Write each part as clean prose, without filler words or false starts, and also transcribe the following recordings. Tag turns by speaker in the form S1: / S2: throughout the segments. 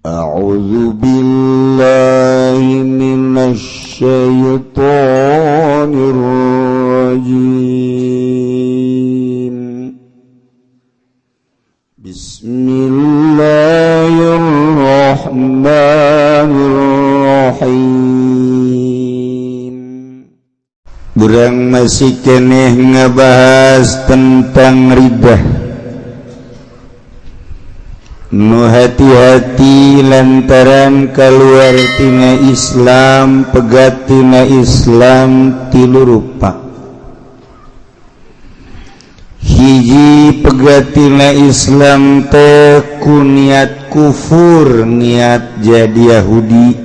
S1: أعوذ بالله من الشيطان الرجيم. بسم الله الرحمن الرحيم. Urang masih keneh ngebahas tentang riddah. Nu hati-hati lantaran keluar tina Islam. Pegat tina Islam tilu rupa. Hiji, pegat tina Islam teh ku niat kufur, niat jadi Yahudi,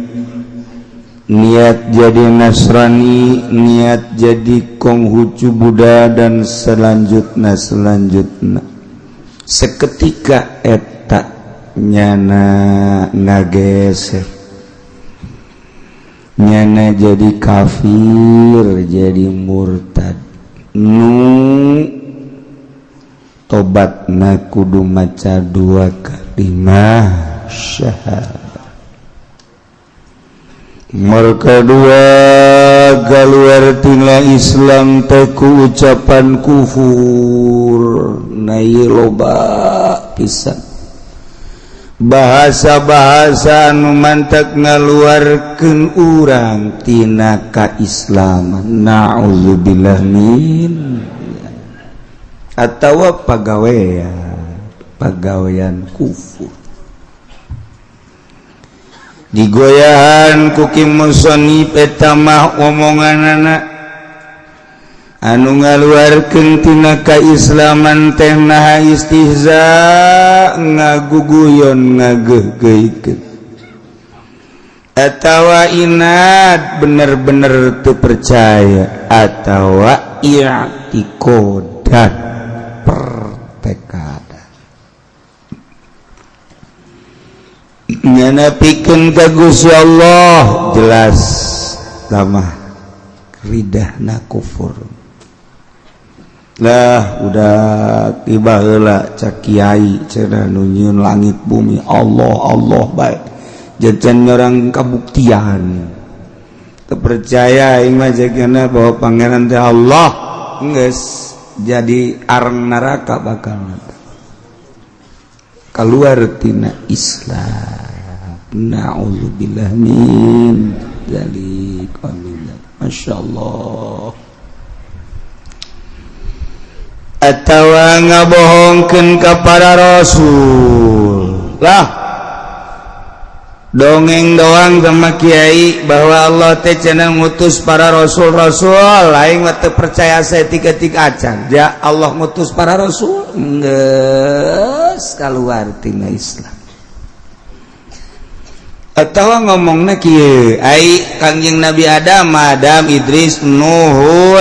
S1: niat jadi Nasrani, niat jadi Konghucu, Buddha, dan selanjutnya selanjutnya. Seketika eta nyana ngageser, nyana jadi kafir, jadi murtad. Nu tobat na kudu maca dua kalimah syahadat. Nomor kedua, keluar tina Islam teh ku ucapan kufur. Nah, loba pisan bahasa-bahasa anu mantak ngaluarkeun urang tina kaislaman. Naudzubillah min atawa pagawean, pagawean kufur. Digoyahan ku Ki musonif, eta mah omonganana anu ngaluarkeun tina kaislaman teh naha istihza, ngaguguyon, ngageuhgeuhkeun, atawa inad, bener-bener teu percaya, atawa i'tikodan, pertekadan nyana pikeun ka Gusti Allah. Jelas lamah ridahna kufur lah. Udah tiba heula cak kiai cenah nu nyieun langit bumi Allah, Allah baik jajan orang kabuktian. Terpercaya aing mah jagana bahwa Pangeran teh Allah, geus jadi arang neraka, bakal keluar tina Islam. Naudzubillah min dzalik. Amin. Masya Allah. Atawa ngabohongkeun ka para rasul lah. Dongeng doang sama kiai bahwa Allah teh cenah ngutus para rasul-rasul, aing mah teu percaya saeutik-eutik acan. Ya Allah ngutus para rasul, geus kaluar tina Islam. Atawa ngomongna kieu, ai Kangjeng Nabi Adam, Adam, Idris, Nuh,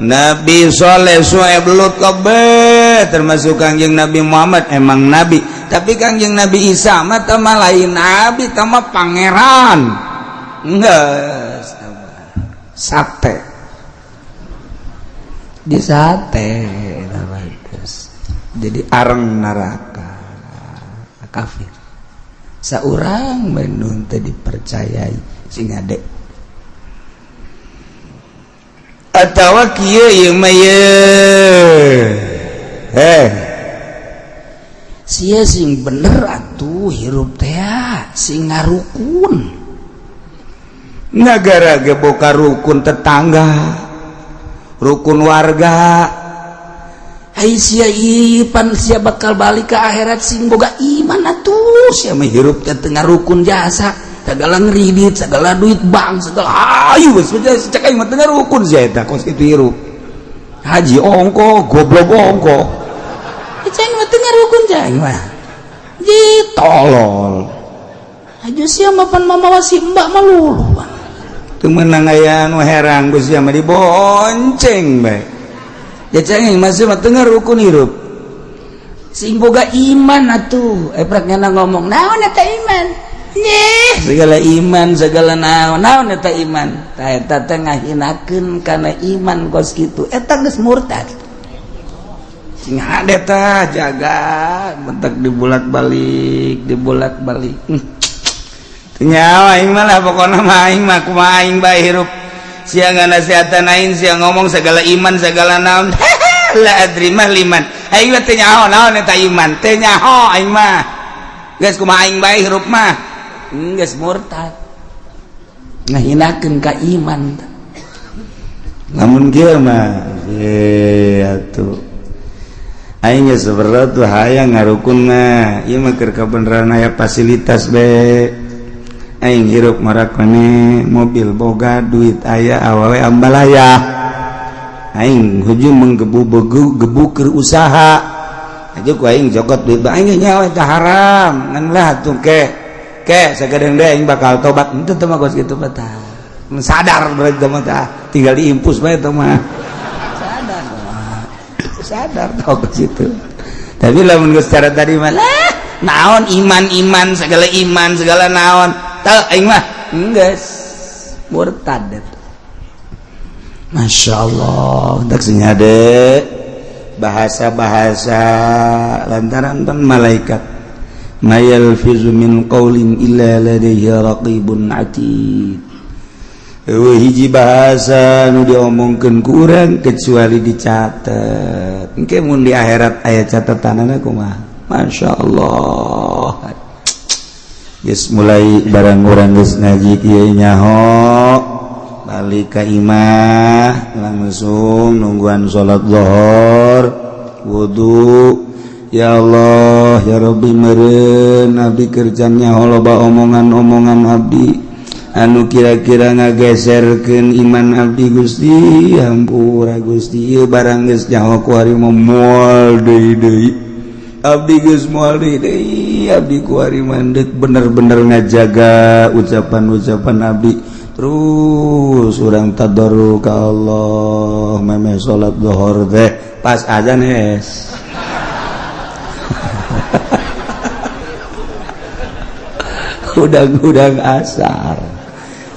S1: Nabi Soleh, Suhaib, Lut kabeh, termasuk Kangjeng Nabi Muhammad emang nabi, tapi Kangjeng Nabi Isa mah teh mah lain nabi, teh mah pangeran. Geus sate di sate, jadi areng neraka, kafir. Saurang menun teh dipercayai sing ade. Atawa kieu ieu mah ye, eh sia sing bener atuh hirup teh, sing ngarukun. Negara ge boga rukun tetangga, rukun warga. Hai sia ipan sia bakal balik ke akhirat, sing boga iman atuh. Sia mah hirup teh teu ngarukun jasa, segala ngeridit, segala duit bank, segala. Ayo geus cek aing mah teu ngarukun sia eta kos kitu hirup. Haji ongko, goblok ongko. Cek aing mah teu ngarukun, cek aing mah ji tolol. Aja sia mah pan mamawa si mbak mah lulu. Teu meunang aya anu herang ku sia mah dibonceng bae. Ya cek aing masih mah teu ngarukun hirup. Sing boga iman atuh. Eprak nyana ngomong naon eta iman? Nyeh, segala iman, segala naon naon eta iman. Tah eta teh ngahinakeun kana iman kos kitu. Eta geus murtad. Cing hade tah jaga bentak dibolak-balik, dibolak-balik. Teu nyawa aing mah lah, pokona mah aing mah kumaha aing bae hirup. Sia nganasehatan aing, sia ngomong segala iman segala naon. La adri mah liman. Aing mah teu nyaho naon eta iman, teu nyaho aing mah. Geus kumaha aing bae hirup mah. Geus murtad. Ngahinakeun ka iman. Lamun kieu mah atuh aing geus berat tuh hayang ngarukun mah ieu mah keur kabeneran aya fasilitas be aing hirup marakone mobil boga duit aya awewe ambalaya aing hujung menggebu-gebu keur usaha aja ku aing jokot duit aing nyawa eta haram ngan lah tuh ke ke sakedeung deui aing bakal tobat henteu teh mah geus kitu mah tah sadar berarti mah tinggal diimpus bae teh mah sadar sadar tau ke situ. Tapi lamun geus cara tadi mah lah naon iman-iman segala iman segala naon teu aing mah geus murtad eta. Masya Allah tak senyade bahasa-bahasa lantaran tan malaikat mayalfizu min qaulin illa ladaihi raqibun atid. Hiji bahasa nu diomongkeun ku urang kecuali dicatat. Engke mun di akhirat aya catatanana kumaha? Masya Allah. Geus mulai barang urang geus ngaji kieu nyaho balik ka imah langsung nungguan salat zuhur wudu. Ya Allah ya Rabbi meureun abdi kerja nyaho loba omongan-omongan abdi anu kira-kira ngageserkeun iman abdi Gusti hampura Gusti ieu barang geus nyaho ku ari moal deui deui abdi geus moal deui deui abdi ku ari mandek bener-bener ngajaga ucapan-ucapan abdi terus urang tadarru ka Allah memeh salat zuhur teh pas azan es udang-udang asar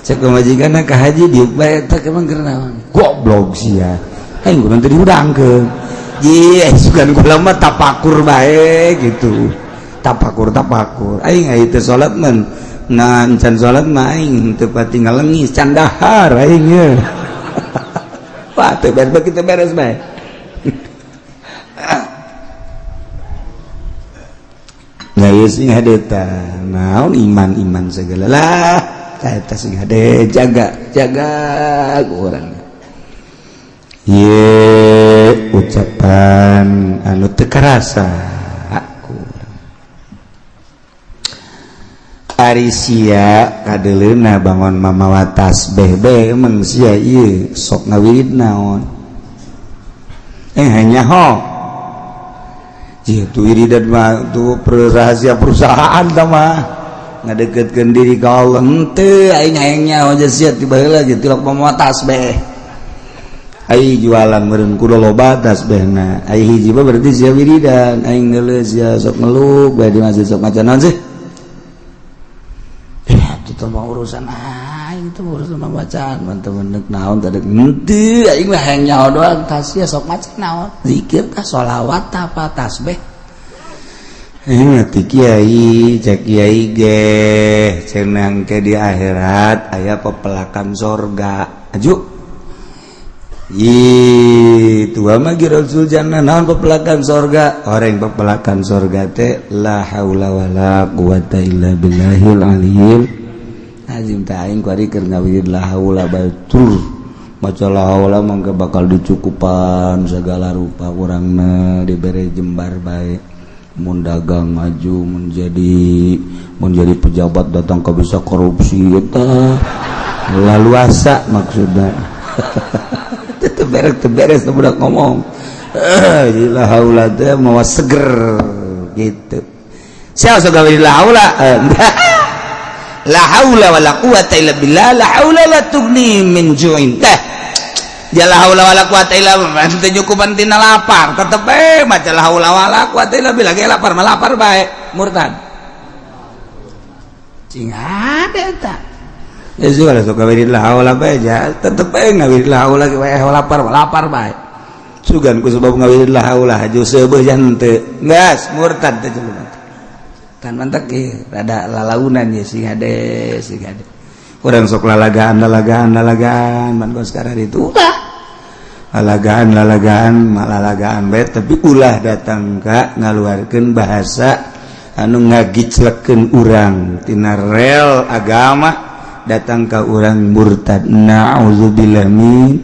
S1: cek majikan ka haji diuk bae teh emang keur naon goblok sia aing kudu teu diudangkeun ye sugan kula mah tapakur bae gitu tapakur aing aya teu salat men nah encan salat mah aing teu pati ngalengis can dahar aing ye wah teu beres kitu beres bae. Nah ieu sing hade tah naon iman-iman segala lah eta sing hade jaga jaga urang ye ucapan anu teu karasa ku urang ari sia kadeuleuna bangon mamawa tasbih be emang sia ieu sok ngawirid naon hanya ho itu wiridan mah tuh rahasia perusahaan tah mah ngadeketkeun diri ka Allah henteu aing hayang nyaho sia ti baheula ge tilok mamawa tasbih ai jualan meureun kudu loba tasbihna ai hiji mah berarti sia wiridan aing geuleuh sia sok ngeluk bae di masjid sok maca naon sih itu mah urusan aing itu urusan bacaan teman-teman naon tadi henteu aing mah hayang nyaho doang tas sia sok maca naon zikir tah sholawat tah apa tasbih ngerti kiai cek kiai ge cenang ke di akhirat aya pepelakan sorga aju ih tua mah Rasul jannah naon pepelakan sorga orang pepelakan sorga teh la haula wala quwata illa billahil aliyil azim teh aing kuari keur ngawirid la haula batur maca la haula mangga bakal dicukupan segala rupa urangna dibere jembar bae mun dagang maju menjadi pejabat datang ke bisa korupsi eta laluasa maksudna teu beres teu budak ngomong la haula teh mawa seger gitu sia sok gawe la haula la haula wala quwata illa billah la haula la tughni min ju'in teh ya la haula wala quwata illa billah teu nyukupan tina lapar tetep bae maca la haula wala quwata illa billah ge lapar mah lapar bae murtad cing hade eta geus lah sok gawe la haula bae ja tetep bae ngawirid la haula ge wae lapar mah lapar bae Sugan ku sebab ngawirid la haula haju seubeuh jan teu. Geus murtad teh jelema. Tan mantak ge rada lalaunan ye sing hade sing hade. Urang sok lalagaan lalagaan lalagaan man kos sekarang itu ulah. Lalagaan lalagaan malalagaan bae tapi ulah datang ka ngaluarkeun bahasa anu ngagiclekeun urang tina rel agama datang ka urang murtad. Na'udzubillah min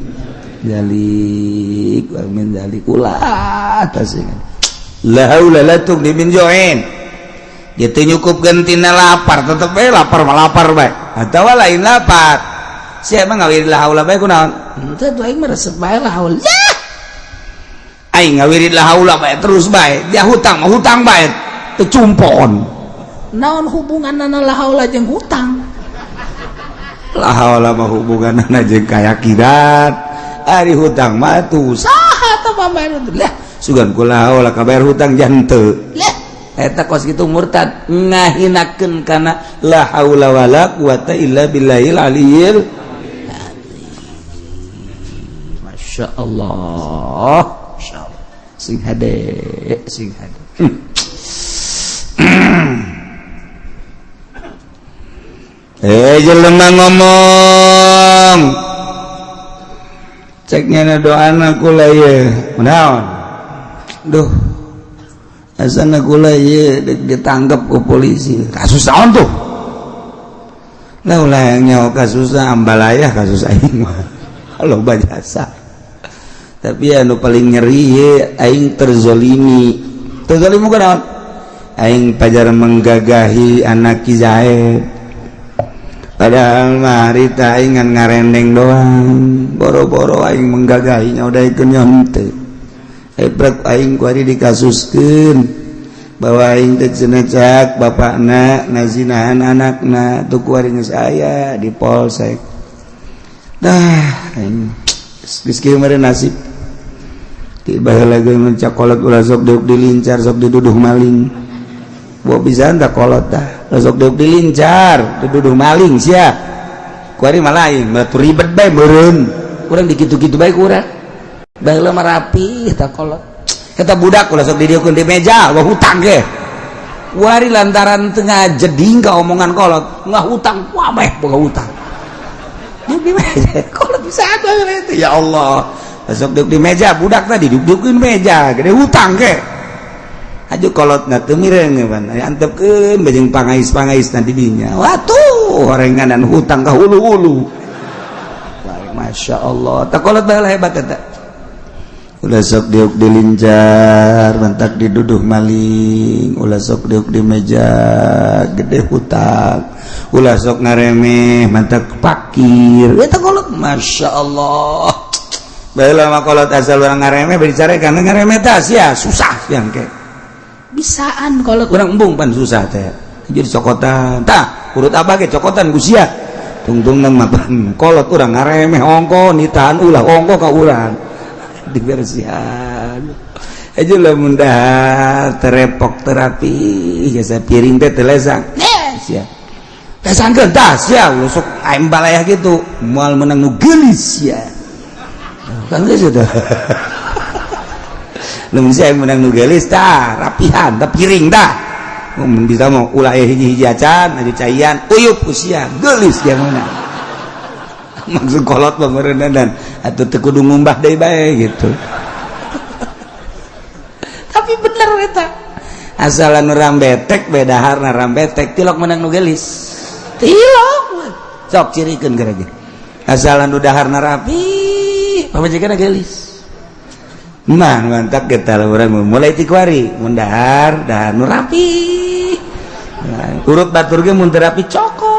S1: dzalik wa min dzalik ulah tasingan. La haula la tughni min ju'in. Gitu nyukupkeun tina lapar tetep bae lapar mah lapar bae atawa lain lapar. Sia mah ngawirid la haula bae kunaon? Henteu tuh aing mah resep bae la haula. Aing ngawirid la haula bae terus bae. Dia hutang mah hutang bae. Teu cumpon.
S2: Naon hubunganna la haula jeung hutang?
S1: La haula mah hubunganna jeung kayakinan. Ari hutang mah tuh
S2: saha teh pambayar
S1: lah. Sugan ku la haula kabayar hutang janteu.
S2: Lah
S1: eta kos kitu murtad ngahinakeun kana la haula wala quwata illa billahil aliyil
S2: azim. Masya Allah. Masya Allah.
S1: Sing hade, sing hade. Jelema ngomong ceknya doana kula ye naon duh asana kula ye ditangkap ku polisi kasus naon tuh lah ulah yang nyawa kasus ambalaya kasus aing mah loba jasa tapi anu paling nyeri ye aing terzolimi terzolimi kunaon aing pajar menggagahi anak Ki Zaid padahal mah harita aing ngan ngarendeng doang boro-boro aing menggagahinya udah ikut nyonte ebrek aing ku ari dikasuskeun bahwa aing teh cenah cak bapakna ngazinahan anakna tuh ku ari geus aya di polsek dah aing geus kieu meureun nasib ti baheula ge mun cakolot ulah sok diuk dilincar sok diduduh maling bawa bisa tak kolot dah sok diuk dilincar diduduh maling sia ku ari mah lain batu ribet bae meureun
S2: urang dikitu-kitu bae ku urang baheula mah rapi tah kolot
S1: eta budak ulah sok didieukeun di meja wah hutang ge wari lantaran tengah jeding ka omongan kolot ngah hutang wabeh boga hutang di meja kolot bisa ada itu ya Allah sok diuk di meja budak tadi diuk-diukeun meja gede hutang ge aju kolot na teu mireng pan antepkeun bajeng pangais-pangais na didinya watuh horengan dan hutang ka hulu-hulu. Masya Allah tak kolot baheula hebat eta ulah sok diuk dilincar mantak diduduh maling ulah sok diuk di meja gede hutang ulah sok ngaremeh mantak pakir eta kolot Masya Allah baheula mah kolot asal urang ngaremeh bicara karena ngaremeh tah sia susah yang ke
S2: bisaan kolot
S1: urang embung pan susah teh jadi cokotan tah urut abah ge cokotan ku sia tungtung nang mapan kolot urang ngaremeh ongko nitahan ulah ongko ka urang dibersihan aja lamun dahar terepok terapi jasa piring teh teu lesang sia lesangkeun tah sia sok aing balayah gitu moal menang nu geulis sia kan geus teh lamun sia menang nu geulis tah rapihan tah piring tah mun bisa mah ulah hiji-hiji acan aju caian uyup ku sia geulis dia menang maksud kolot pemerintah dan atau teu kudu ngumbah deui bae gitu.
S2: Tapi bener eta
S1: asal anu rambetek beda harna rambetek tilok menang nu geulis
S2: tilok
S1: sok cirikeun geura ge asal anu daharna rapi pamajikanna geulis nah mantap kita urang mulai ti kuari mun dahar dahar nu rapi urut batur ge mun teu rapi cokot.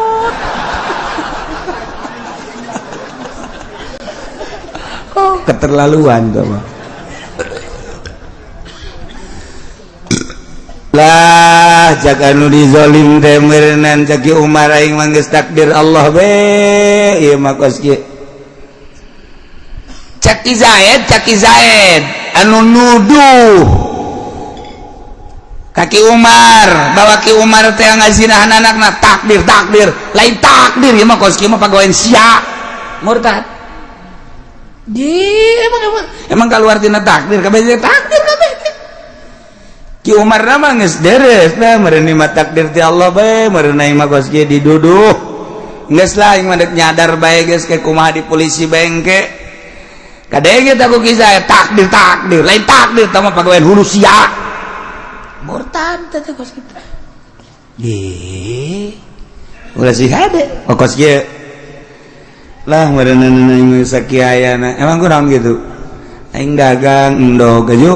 S1: Oh, keterlaluan tuh mah. Lah jaga nu dizolim teh meureunnan caki Umar aing mah geus takdir Allah be ieu mah kos kieu. Caki Zaid anu nuduh kaki Umar bahwa Ki Umar teh ngazinahan anakna takdir takdir lain takdir ieu mah kos kieu mah pagawean sia
S2: murtad.
S1: Di emang emang emang keluar tina takdir kabeh, takdir kabeh. Ki Umar mah geus deres nah meureun mah takdir ti Allah bae, meureun aing mah kos kieu diduduh. Geus lah, aing mah dek nyadar bae geus, ke kumaha di polisi bengke. Kadenge teh ku kisah takdir, takdir lain takdir tah mah pagawean hulu sia. Murtad teh kos kitu. Di ulah sih hade. Oh, kos kieu lah meureun aing sakiayana. Emang kunaon gitu? Aing dagang endog aju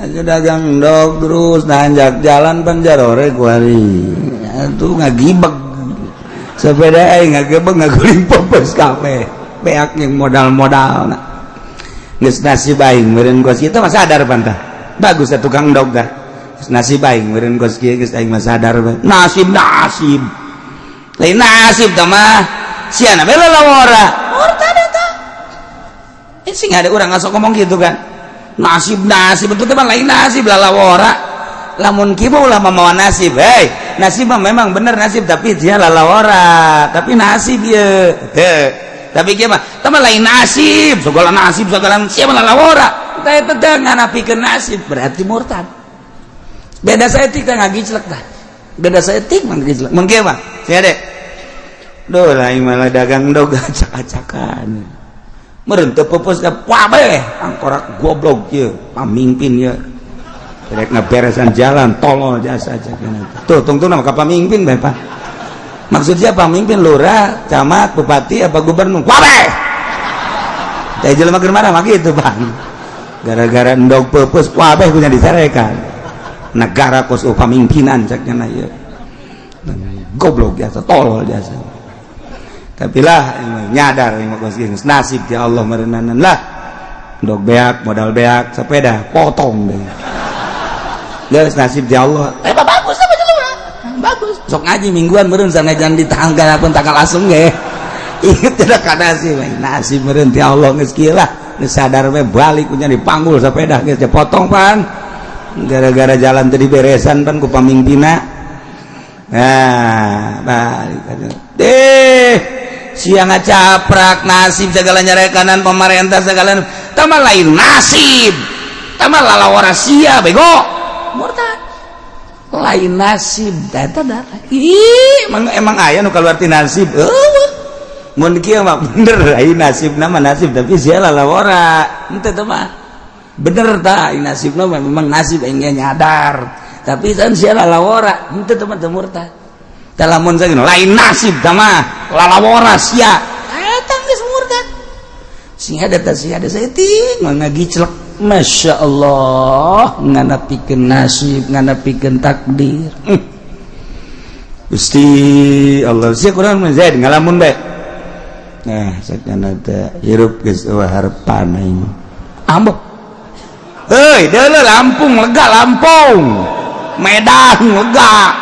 S1: aja, dagang endog terus nanjak jalan panjarore kuari tuh ngagibeg sepeda aing, ngagebeg ngaguling popos kabeh beak yang modal-modal. Nah, geus nasib aing meureun kos kitu mah sadar pantah bagus atuh tukang endog dah. Geus nasib aing meureun kos kieu, geus aing mah sadar bae. Nasib, nasib lain nasib tah mah sia na bela lawara murtad eta. Eh, sing ada urang ngasok ngomong gitu kan, nasib nasib itu mah lain nasib, lalawora. Lamun kieu ulah mamawa nasib, hei, nasib mah memang bener nasib, tapi dia lalawora, tapi nasib ye teu. Tapi kieu mah teh mah lain nasib, segala nasib segala sia mah lalawora. Tah, eta teh nganapikeun nasib berarti murtad. Beda saeutik teh ngagiclek tah, beda saeutik mah ngagiclek. Mun kieu mah sia deh. Duh, lain malah dagang dog acak-acakan. Meureun teu peupeus ka kabeh angkorak goblok ieu pamimpin ieu. Rek ngaberesan jalan tolol jasa cek. Tuh tungtungna ka pamimpin bae, Pak. Maksudnya pamimpin lurah, camat, bupati apa gubernur? Kabeh. Teh jelema keur marah mah kitu, Bang. Gara-gara endog peupeus kabeh punya dicarekan. Negara kos pamimpinan cek nya ieu. Goblok jasa, tolol jasa. Tapi lah nyadar nasib ya Allah merenanan lah, endog beak, modal beak, sepeda potong deh. Geus nasib di Allah. Eh, bagus apa jelema? Bagus. Sok ngaji mingguan meureun sanajan di tanggal pun tanggal asem ge. Inget tidak ka nasib, nasib meureun ti Allah geus kieu lah. Geus sadar we balik punya dipanggul sepeda geus dipotong pan. Gara-gara jalan tadi beresan pan ku pamimpina. Nah, balik deh siang ngacaprak nasib segala nyarekanan pemerintah segala tambah lain nasib tambah lalawara sia bego murtad lain nasib eta darah. Ih, emang emang aya nu kaluar ti nasib? Eueuh, mun kieu mah bener ai nasib nama nasib, tapi sia lalawara henteu teh mah bener tah. Ai nasibna mah memang nasib, aing ge nyadar, tapi kan sia lalawara henteu teh mah teu murtad. Tah, lamun lain nasib tah mah lalawara sia, eta geus murtad. Sing ada teh sing ada saeutik ngagiclek. Masya Allah, nganapikeun nasib, nganapikeun takdir. Gusti Allah sia kurang mah Zaid ngalamun bae. Nah, sakana teh hirup geus eueuh harepan aing. Ambek heuy deuleu Lampung lega, Lampung Medan lega,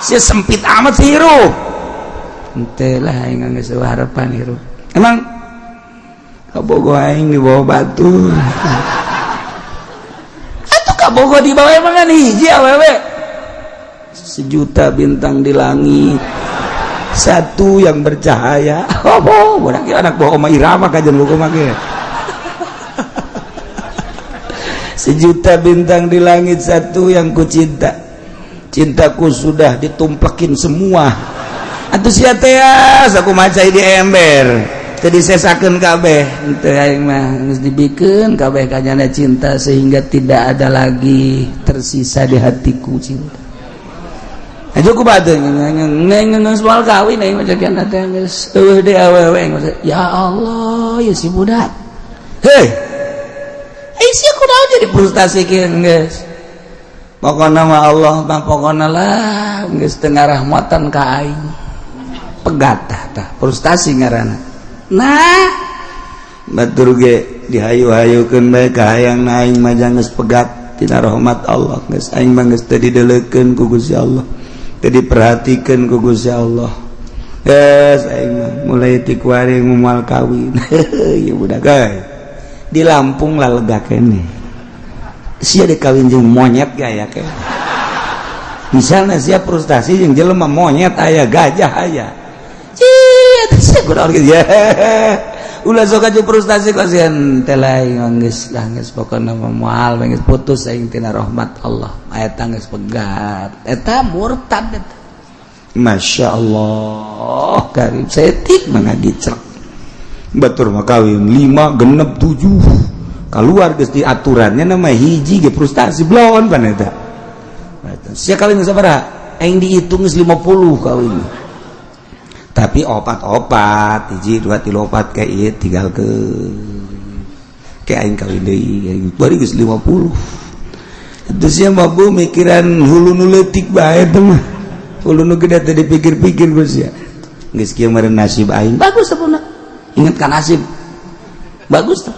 S1: sia sempit amat sih hirup. Henteu lah, aing geus eueuh harapan hirup. Emang kabogo aing di bawah batu atuh, kabogo di bawah emang kan hiji awewe. Sejuta bintang di langit, satu yang bercahaya. Oh, budak anak bawa Oma Irama kajian buku mah. Sejuta bintang di langit, satu yang ku cinta, cintaku sudah ditumplekin semua. Atuh sia teh aku macai di ember teu disesakeun kabeh. Henteu, aing mah geus dibikeun kabeh kanyana cinta sehingga tidak ada lagi tersisa di hatiku cinta. Aja ku batu neng soal kawin aing mah ceuk teh geus eueuh deui awewe. Ya Allah, ya si budak. Hei, ai sia kunaon jadi frustasi kieu? Geus pokona mah Allah mah pokona lah geus teu ngarahmatan ka aing, pegat tah. Tah, frustasi ngaranna. Nah, batur ge dihayu-hayukeun bae ka hayang aing mah geus pegat tina rahmat Allah. Geus aing mah geus teu dideulekeun ku Gusti Allah, teu diperhatikeun ku Gusti Allah. Geus aing mah mulai ti kuari moal kawin. Ya budak euy, di Lampung lah lega kene. Sia dikawin jeung monyet ge aya ke. Misalnya sia frustasi jeung jelema, monyet aya, gajah aya. Cia sia kunaon kieu ya. Ulah sok aju frustasi, kasihan teh lain. Geus lah, geus, pokona mah moal, geus putus aing tina rahmat Allah. Eta geus pegat, eta murtad eta. Masya Allah karim, setik mah ngagicrek. Batur mah kawin lima, genep, tujuh, keluar geus di aturannya nama hiji ge frustasi blon pan eta. Sia kawin sabaraha? Aing dihitung geus 50 kawin, tapi opat-opat, hiji, dua, tilu, opat, kayak ieu tinggal ke kayak aing kawin deui, aing bari geus 50. Itu sia mah, Bu, mikiran hulu nu leutik bae teh mah, hulu nu gede teh dipikir-pikir. Geus ya, geus kieu meureun nasib aing bagus teh. Ingat kan, nasib bagus teh.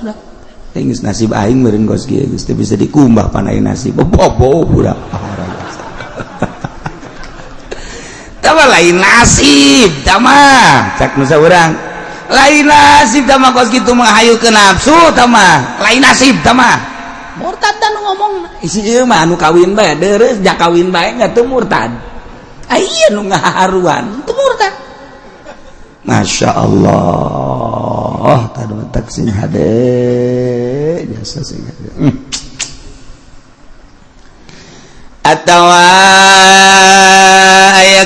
S1: Geus nasib aing meureun kos kieu, geus teu bisa dikumbah pan aing nasib bobo budak. Tama lain nasib tama, cak nusa urang lain nasib tama, kos kitu mah ke nafsu tama, lain nasib tama, murtad. Dan ngomong isi ieu mah anu kawin bae deres, jak kawin bae nggak tuh murtad. Aya nu ngaharuan teu murtad. Masya Allah, tadi tak sing hade jasa sing hade. Atau aya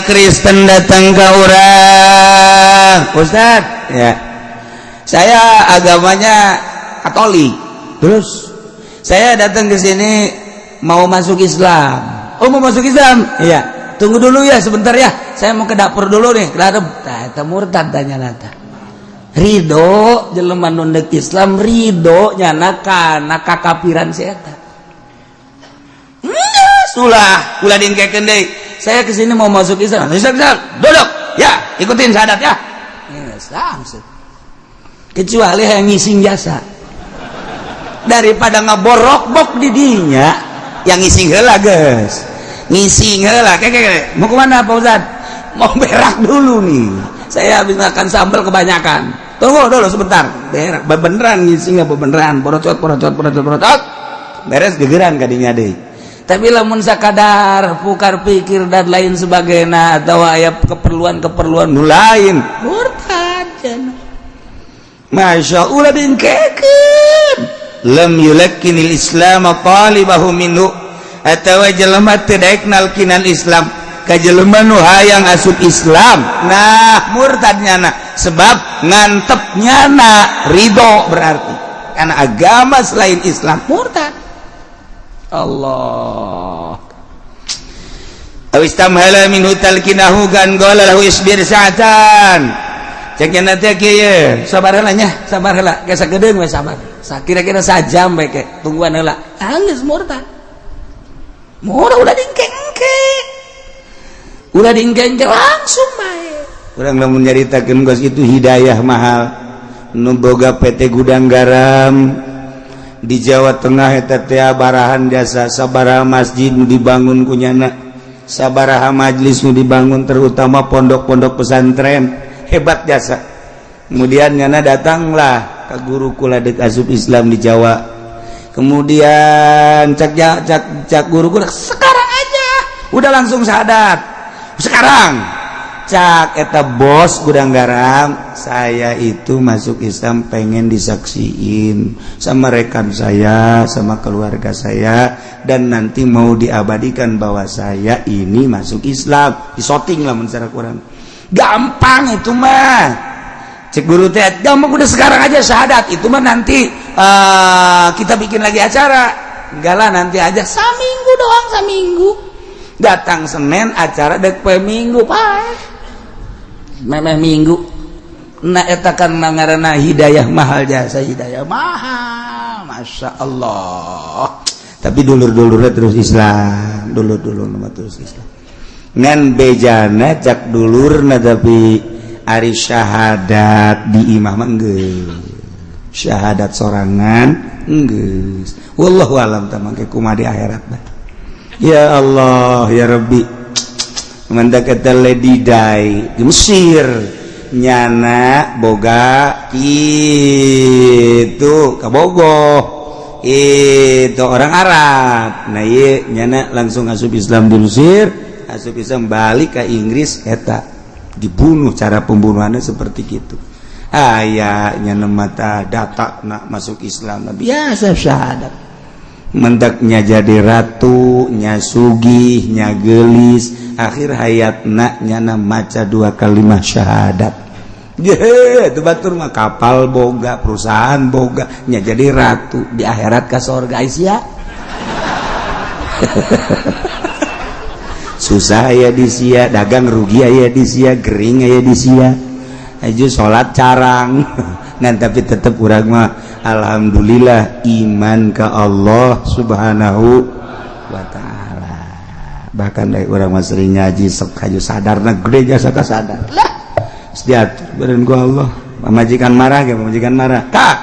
S1: Kristen datang ke orang, "Ustad ya, saya agamanya Katolik, terus saya datang ke sini mau masuk Islam." "Oh, mau masuk Islam?" "Iya." "Tunggu dulu ya, sebentar ya, saya mau ke dapur dulu nih, ke dapur." Nah, eta murtad. Tanya nata ridho jelema nu Islam, ridho nyana kana kakapiran si eta. Ulah, ulah diengkekeun deui. "Saya kesini mau masuk Islam." "Islam, Islam, duduk ya, ikutin syahadat ya." Langsung, kecuali yang ngising jasa, daripada ngaborok-bok di dinya, yang ngising heula, geus ngising heula. Kayak, "Mau kemana, Pak Ustad?" "Mau berak dulu nih, saya habis makan sambal kebanyakan, tunggu dulu sebentar." Berak beneran, ngising apa beneran, porocot porocot porocot porocot, beres gegeran kadinya deh. Tapi lamun sakadar pukar pikir dan lain sebagainya atau aya keperluan-keperluan nu lain, murtad. Masya Allah, diengkekeun. Lam yulakkinil Islam talibahu minhu, atawa jelema teu daek nalkinan Islam ka jelema nu hayang asup Islam, nah murtad nyana, sebab ngantep nyana ridho berarti karena agama selain Islam, murtad. Allah. Aw istamhala minhu talkinahu kan qala lahu isbir sa'atan, cek nya teh kieu, sabar heula nya, sabar heula ge sagedeung we, sabar kira-kira sajam bae ke, tungguan heula. Geus murtad. Murah, ulah diengke-engke, ulah diengke-engke, langsung bae. Urang lamun nyaritakeun geus itu hidayah mahal. Nu boga PT Gudang Garam di Jawa Tengah eta teh barahan jasa, sabaraha masjid nu dibangun kunyana, sabaraha majlis nu dibangun, terutama pondok-pondok pesantren, hebat jasa. Kemudian nyana datanglah ke guru kula dek asup Islam di Jawa. Kemudian cak cak cak guru kula, "Sekarang aja udah langsung syahadat sekarang." Cak eta bos Gudang Garam, "Saya itu masuk Islam pengen disaksiin sama rekan saya, sama keluarga saya, dan nanti mau diabadikan bahwa saya ini masuk Islam, disoting lah secara kurang gampang itu mah." Cek guru teh, "Gampang, udah sekarang aja syahadat, itu mah nanti kita bikin lagi acara." "Enggak lah, nanti aja." Saminggu doang, saminggu. Datang Senin, acara dek Minggu, Pak, memeh Minggu. Nah, eta kan ngaranna hidayah mahal jasa, hidayah mahal, masya Allah. Tapi dulur-dulurnya terus Islam, dulur-dulur nama terus Islam, ngan bejana cak dulurna. Tapi ari syahadat di imah mah geus syahadat sorangan geus. Wallahu alam tah mangke kumaha di akhirat dah. Ya Allah ya Rabbi. Mendak eta Lady Di di Mesir, nyana boga itu kabogoh itu orang Arab. Nah iya, nyana langsung asup Islam di Mesir, asup Islam, balik ke Inggris, eta dibunuh. Cara pembunuhannya seperti gitu. Aya nya mata data nak masuk Islam biasa syahadat. Mendaknya jadi ratu, nya sugih, nya gelis, akhir hayatna nyana maca dua kalimat syahadat. Ye, itu batur mah kapal boga, perusahaan boga, nya jadi ratu di akhirat ka sorga sia. Susah aya di sia, dagang rugi aya di sia, gering aya di sia. Aju salat carang. Ngan tapi tetep urang mah alhamdulillah iman ka Allah Subhanahu wa taala. Bahkan dari urang mah sering ngaji sok haju sadarna gede jasa ka sadar. Lah, diatur beureun ku Allah. Pamajikan marah ge, pamajikan marah. Kak,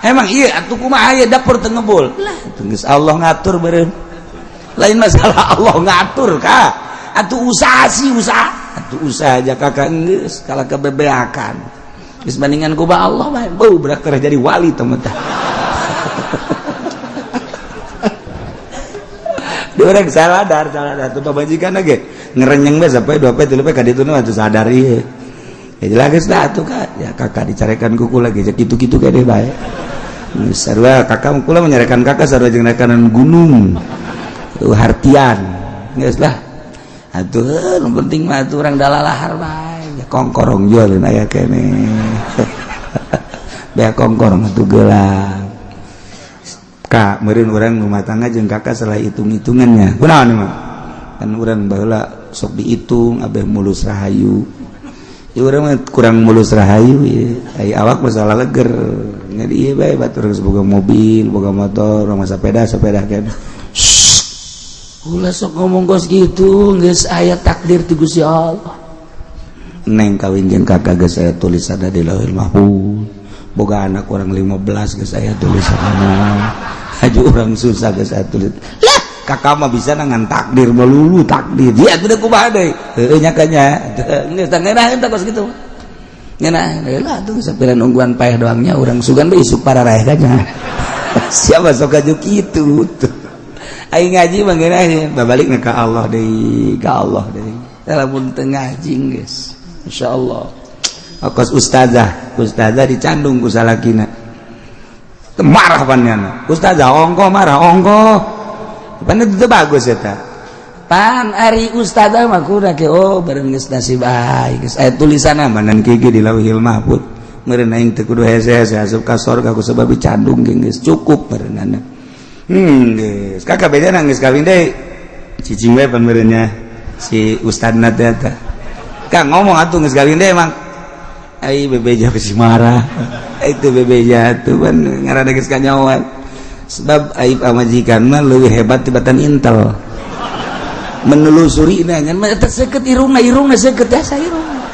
S1: emang iya atuh kumaha aya dapur teu ngebul. Lah, geus Allah ngatur beureun. Lain masalah Allah ngatur kak. Atuh usaha sih usaha. Atuh usaha aja kakak geus kalah kebebeakan. Geus bandingan ku ba Allah bae. Beuh berak teh jadi wali teman tah. Di urang saladar tuh pamajikan ge ngerenyeng bae sampai 2 poe 3 poe ka ditu mah atuh sadar ieu. Ya jelas geus dah atuh kak. Ya kakak dicarekan ku kula ge kitu-kitu ge deh bae. Geus sarua kakak kula menyarekan kakak sarua jeung rekanan gunung. Tuh hartian. Geus lah. Atuh nu penting mah atuh urang dalalahar bae. Ya kongkorong jualin aya keneh. Bea kongkorong atuh gelang. Kak, meureun urang rumah tangga jeung kakak salah hitung-hitungannya. Kunaon mah? Kan urang baheula sok dihitung abeh mulus rahayu. Ya urang mah kurang mulus rahayu ieu. Ai awak masalah leger. Jadi ieu bae batur geus boga mobil, boga motor, urang mah sepeda keneh.
S2: Ulah sok ngomong kos gitu, geus aya takdir ti Gusti Allah.
S1: Neng kawin jeung kakak geus aya tulisanna di Lauhil Mahfuz. Boga anak orang 15 geus aya tulisanna. Haju urang susah geus aya tulis. Lah, kakak mah bisa ngan takdir melulu takdir. Dia atuh kumaha deui? Heueuh nya ka nya.
S2: Geus tah ngeunaheun tah kos kitu. Ngeunah lah atuh sapiran ungguan paeh doangnya urang sugan bae isuk pararaeh ka nya.
S1: Siapa sok aju kitu tuh. Aing ngaji mah ngeunaheun, babalikna ka Allah deui, ka Allah deui.
S2: Lamun teu ngaji geus. Insyaallah.
S1: Kos ustazah, ustazah dicandung ku salakina. Teu marah pannyana. Ustazah ongko marah ongko. Pan itu bagus eta.
S2: Pan ari ustazah mah kudu ke oh bareng geus nasib aing geus
S1: aya tulisanna manan kieu di Lauhil Mahfuz. Meureun aing teu kudu hese-hese asup ka sorga ku sebab dicandung geus cukup meureunana. Geus kakak beda geus kawin deui. Cicing we pan meureunnya si ustadna teh eta. Kang ngomong atuh geus kawin deui emang. Ai bebeja besi marah. Itu bebeja tuh pan ngaranna geus kanyawan. Sebab aib pamajikan mah leuwih hebat tibatan intel. Menelusuri na ngan mah
S2: eta seukeut irungna, irungna seukeut asa irungna.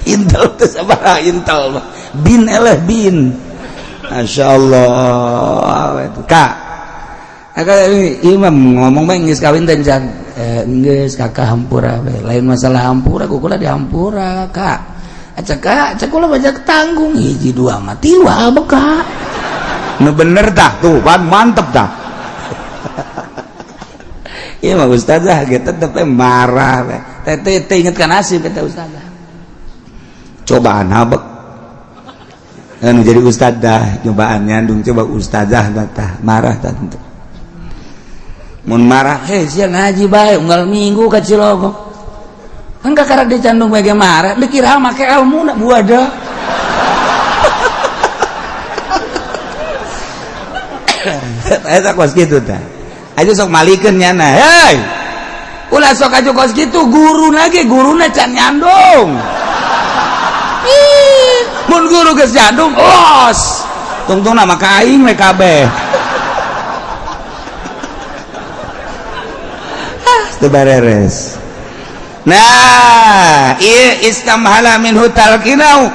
S1: Intel teh sabaraha intel mah. Bin eleh bin. Masya Allah. Kak, imam ngomong bae geus kawin teh can.
S2: Geus kakak hampura we. Lain masalah hampura, kukula dihampura kak. Acak kak, cek kula banyak tanggung hiji dua mah tilu abek kak.
S1: Nu bener tah tuh, pan mantep tah. Ieu mah ustazah ge tetep marah we.
S2: Teh teh inget ka nasib eta ustazah.
S1: Cobaan habek. Anu jadi ustazah cobaan nyandung coba ustazah tah marah tah tentu. Mun marah
S2: heh sia ngaji bae unggal minggu ka Cilogok. Kan kakarak dicandung bae ge marah, dikira make ilmu na buada.
S1: Eta kos kitu tah. Aja sok malikeun nyana. Hei. Ulah sok aju kos kitu guruna ge guruna can nyandung. Ih, mun guru geus nyandung los. Tungtungna mah ka aing we kabeh. Teu bareres. Nah, ieu istamhala minhu talqinau.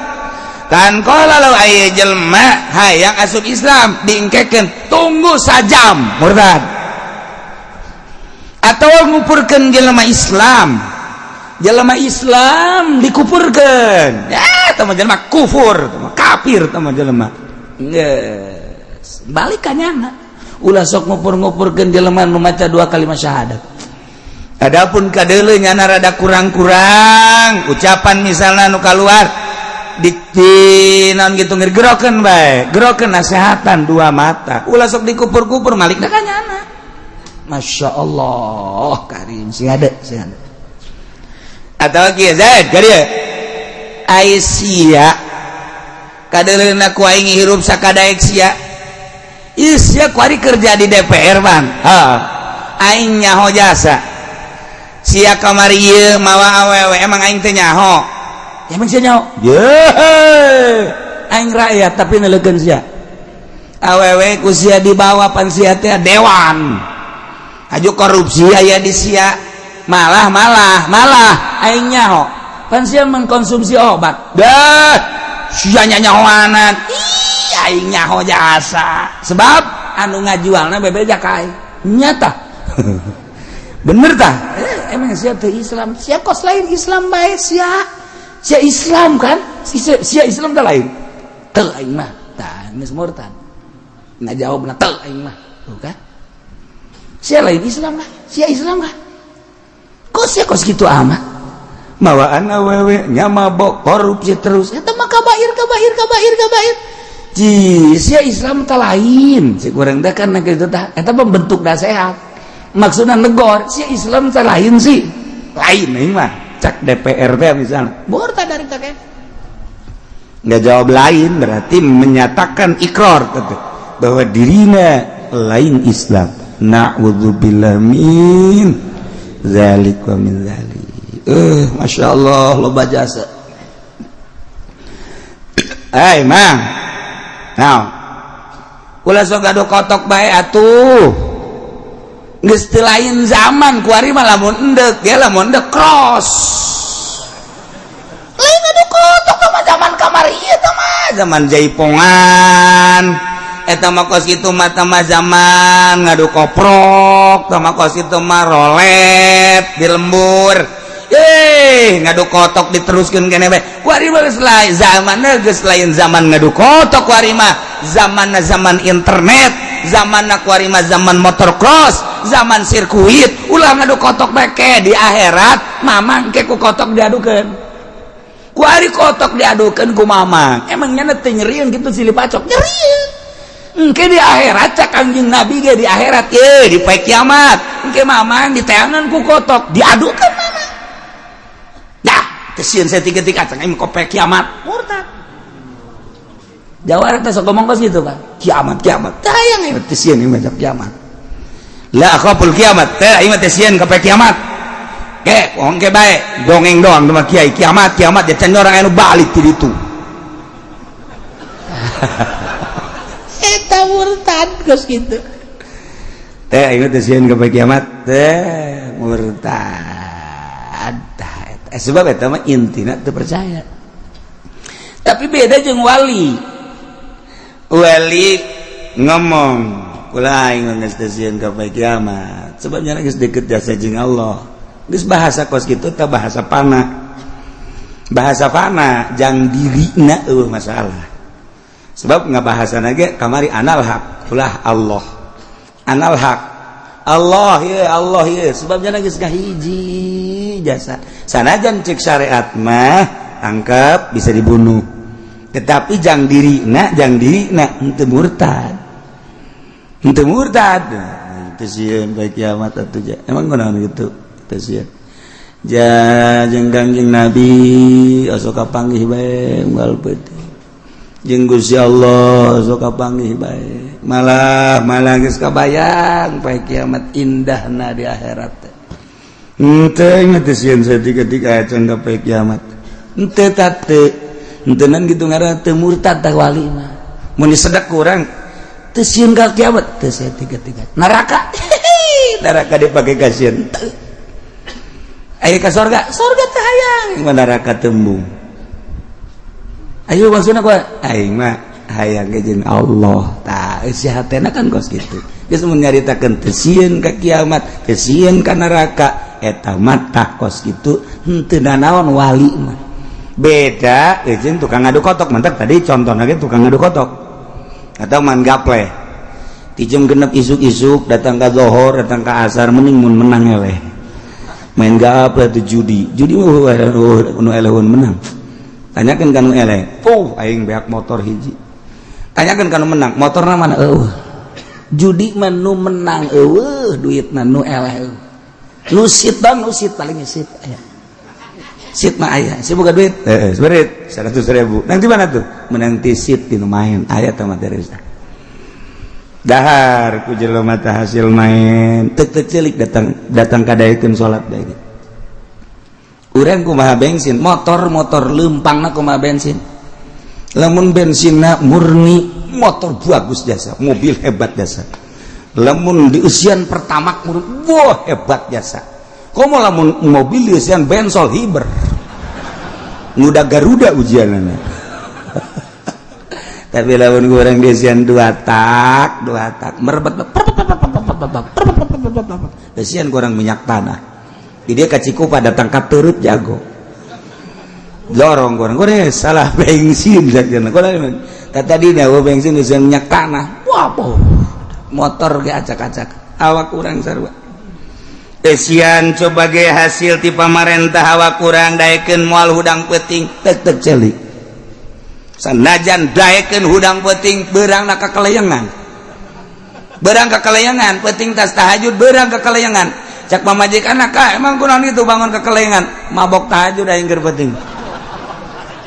S1: Kan qala law aya jelema hayang asup Islam diengkekeun tunggu sajam murtad. Atau ngupurkeun jelema Islam. Jelema Islam dikupurkeun. Ya, tah mah jelema kufur, tah mah kafir tah mah jelema.
S2: Geus, balik ka nyana. Ulah sok ngupur-ngupurkeun jelema nu maca dua kalimat syahadat.
S1: Adapun kadeuleu nyana rada kurang-kurang ucapan, misalnya nu kaluar di naon gitu, gerokeun bae, gerokeun, nasehatan dua mata, ulah sok dikupur-kupur, malik ka nyana. Masya Allah karim, sing ada, sing ada. Atau kieu, Zaid, ka dieu. Ai sia kadeuleuna ku aing hirup sakadaek sia. Ieu sia kuari kerja di DPR, Bang. Ha, aing nyaho jasa sia kamari ieu mawa awewe. Emang aing teh nyaho? Emang sia nyaho? Ye, aing rakyat tapi neleukeun sia. Awewe ku sia dibawa, pan sia teh dewan aju korupsi aya di sia. Malah malah malah aing nyaho, pan sia mengkonsumsi obat dah, sia nyahoanan. Ih, aing nyaho jasa, sebab anu ngajualna bebeja ka aing. Nyata bener tah. Eh, emang sia teh Islam? Sia kos lain Islam bae sia. Sia Islam kan? Sia, sia Islam teh lain? Teu, aing mah tah geus murtad. Ngajawabna teu, aing mah. Tuh kan, sia lain Islam lah? Sia Islam lah? Kok sia kos gitu amat, mawaan awewe nya, mabok, korupsi terus, eta mah kabair, kabair, kabair, kabair. Ji, sia Islam teh lain? Si kurang teh kan gitu tah, eta pembentuk nasihat, maksudnya negor, sia Islam teh lain sih? Lain aing mah, cak DPR teh misalnya. Murtad dari kakek. Nggak jawab lain berarti menyatakan ikrar gitu, bahwa dirinya lain Islam. Na'udzubillah min zalik wa min zalik. Eh, masya Allah, loba jasa. Eh, Mang, nah, ulah sok gaduh kotok bae atuh. Geus teu lain zaman kuari mah. Lamun endek ya, lamun endek cross, lain gaduh kotok mah. Zaman kamari ieu teh mah zaman jaipongan, eta mah kos kitu mah. Mah zaman ngadu koprok tah mah, kos kitu mah rolet di lembur. Eh, ngadu kotok diteruskeun keneh bae. Kuari mah geus lain zamanna, geus lain zaman ngadu kotok. Kuari mah zamanna zaman internet, zamanna kuari mah zaman motor cross, zaman sirkuit. Ulah ngadu kotok bae. Ke di akhirat mamang ke ku kotok diadukeun. Kuari kotok diadukeun ku mamang, emang nya teu nyerieun gitu? Silih pacok nyerieun. Engke di akhirat, cak Kangjeng Nabi ge, di akhirat ye, di poe kiamat, engke mamang diteangan ku kotok, diadukeun mamang. Dah teu sieun saya tiga-tiga cang aing poe kiamat. Murtad Jawara teh sok ngomong kos gitu, Pak. Kiamat, kiamat, tayang aing teu sieun, aing mah kiamat. La akhaful kiamat teh, aing mah teu sieun ka poe kiamat. Ke wong ke bae dongeng doang mah kiai, kiamat kiamat, ya can orang anu balik ti ditu. Eta murtad geus kitu teh. Aing teh sieun ka poe kiamat teh, murtad. Tah eta, sebab eta mah intina teu percaya. Tapi beda jeung wali. Wali ngomong, "Kula aing geus teu sieun ka poe kiamat," sebabnya geus deket jasa jeung Allah. Geus bahasa kos kitu teh bahasa fana, bahasa fana jang dirina eueuh masalah, sebab nggak bahasa ge kamari anal haq, ulah Allah, anal haq, Allah ya, Allah ya, sebabnya geus hiji jasa. Sanajan cek syariat mah tangkap bisa dibunuh, tetapi jang diri na, jang diri na henteu murtad, henteu murtad. Teu sieun bae kiamat atuh. Ja, emang kunaon gitu teu sieun? Ja, jeung Kangjeng Nabi osok kapanggih bae unggal peuting, jeung Gusti Allah sok kapanggih bae. Malah malah geus kabayang poe kiamat, indahna di akhirat teh. Henteu, ingat teu sieun saeutik-eutik acan ka poe kiamat. Henteu, teu henteunan gitu ngaranna teu murtad tah wali mah. Mun disedek kurang, teu sieun ka kiamat? Teu saeutik-eutik. Neraka, neraka dipake kasieun teu. Aya ka sorga, sorga teh hayang, neraka tembung. Ayo, maksudna ku aing mah hayang ge jeung Allah tah, eusi hatena kan kos kitu. Geus mun nyaritakeun teu sieun ka kiamat, teu sieun ka neraka, eta mah tah kos kitu henteu nanaon wali mah. Beda jeung tukang ngadu kotok. Mantap, tadi contohna ge tukang ngadu kotok atau man gaple ti jam 6 isuk-isuk datang ka zohor, datang ka asar, mending mun menang eleh. Main gaplah tuh judi. Judi mah nu elehun menang. Tanyakan ka nu eleh. Oh, aing beak motor hiji. Tanyakan ka nu menang, motorna mana? Eueuh. Judi mah nu menang eueuh, duitna nu eleh eueuh. Nu sit bang, nu sit paling sit aya. Sit mah aya, si boga duit. Heeh, seberit 100.000. Nang di mana tuh? Menang ti sit di nu main. Aya teh materi. Dahar ku jelema teh hasil main. Teu teu celik datang datang kadaekeun salat bae. Urang kumaha bensin, motor-motor leumpangna kumaha bensin. Lamun bensinna murni, motor bagus jasa, mobil hebat jasa. Lamun dieusian Pertamax murni, wah hebat jasa. Komo lamun mobil dieusian bensol hiber. Nguda Garuda ujianana. Tapi lamun kurang dieusian dua tak merebet eusian kurang minyak tanah. Di dia ka Cikupa datang ka Teureup jago. Dorong kurang kurang salah bensin saja. Kurang tadi nya bensin eusian minyak tanah. Wah, motor ge acak-acak. Awak kurang sarua. Eusian coba ge hasil ti pamarentah awak kurang daekeun moal hudang peuting tek tek celik. Sanajan daekeun hudang peuting beurangna kakeleyengan. Beurang kakeleyengan peuting tas tahajud beurang kakeleyengan. Cak pamajikan ka emang kunaon itu bangun kakeleyengan mabok tahajud aing keur peuting.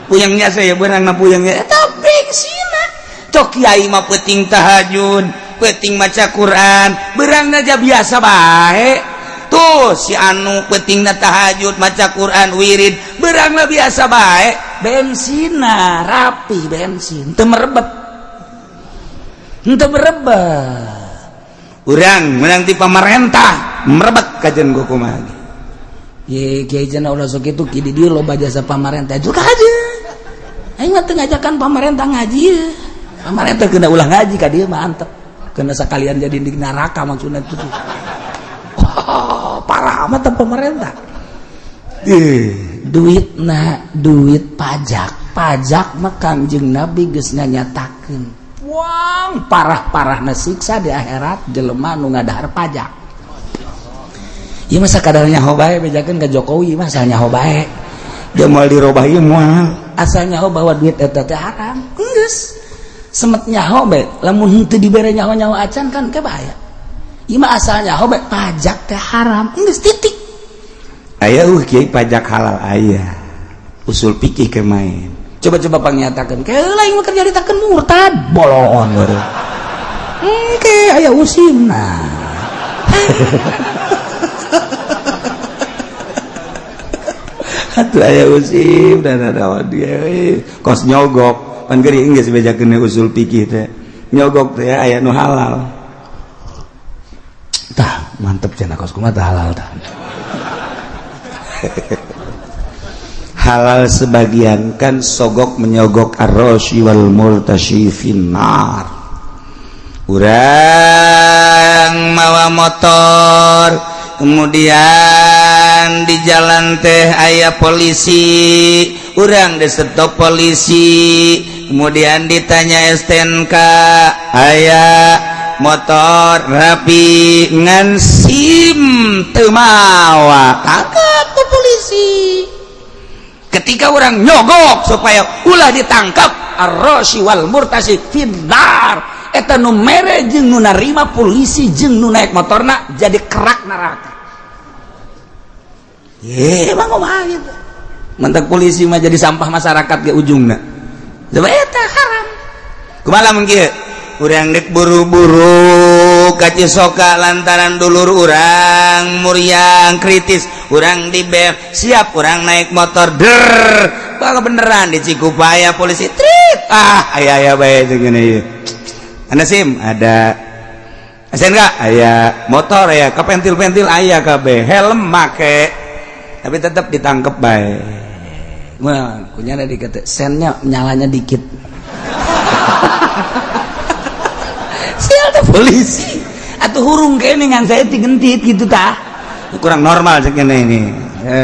S1: Puyengnya saya beurangna puyengnya eta bengsina. Cok kiai mah peuting tahajud, peuting maca Quran, beurangna aja biasa bae. Tuh si anu peutingna tahajud maca Quran wirid beurangna biasa bae. Bensina rapi bensin teu merebet. Teu merebet. Urang menang ti pamarentah merebet kajian gua kumaha.
S2: Ye kiai cenah ulah sok kitu ki di dieu loba jasa pamarentah juga aja. Aing mah teu ngajakan pamarentah ngaji ye. Pamarentah kena ulah ngaji ka dieu mah antep. Kena sekalian jadi di neraka maksudna itu. Oh, parah amat pemerintah. Duit na duit pajak. Pajak mah Kangjeng Nabi geus nganyatakeun. Wang parah-parahna siksa di akhirat jelema nu ngadahar pajak. Ieu mah sakadar nyaho bae bejakeun ka Jokowi mah asal nyaho bae.
S1: Dia moal dirobah ieu moal.
S2: Asal nyaho bahwa duit eta teh haram. Geus. Semet nyaho bae lamun henteu dibere nyaho-nyaho acan kan ke bahaya. Ieu mah asal nyaho bae pajak teh haram. Geus titik.
S1: Aya kiai pajak halal aya. Usul fikih ke main.
S2: Coba-coba pangnyatakeun. Keula ieu mah kerja ditakeun murtad bolongan baru. Engke aya usimna.
S1: Atuh aya usim dan ada dia kos nyogok. Pan geuring geus bejakeun usul fikih teh. Nyogok teh aya nu halal.
S2: Tah, mantep cenah kos kumaha tah halal tah.
S1: Halal sebagian kan sogok menyogok ar-rasyi wal murtasyi finnar. Urang mawa motor kemudian di jalan teh aya polisi, urang di stop polisi, kemudian ditanya STNK, aya motor rapi ngan SIM teu mawa, tangkap ku polisi. Ketika orang nyogok supaya ulah ditangkap, ar-rasyi wal murtasyi finnar. Eta nu mere jeung nu narima polisi jeung nu naik motorna jadi kerak neraka. Ye, emang kumaha gitu. Mentak polisi mah jadi sampah masyarakat ge ujungna. Coba eta haram. Kumaha lamun kieu? Urang dek buru-buru ka Cisoka lantaran dulur urang muriang kritis, urang di BF siap urang naik motor der bakal beneran di Cikupa aya polisi trit ah aya aya bae jeung ieu. Anda SIM ada SNK aya motor aya kepentil-pentil aya kabeh helm make tapi tetap ditangkep bae.
S2: Wah, kunyana dikata sennya nyalanya dikit. Sial tuh polisi atau hurung kene ngan saya digentit gitu tah.
S1: Kurang normal cek ini.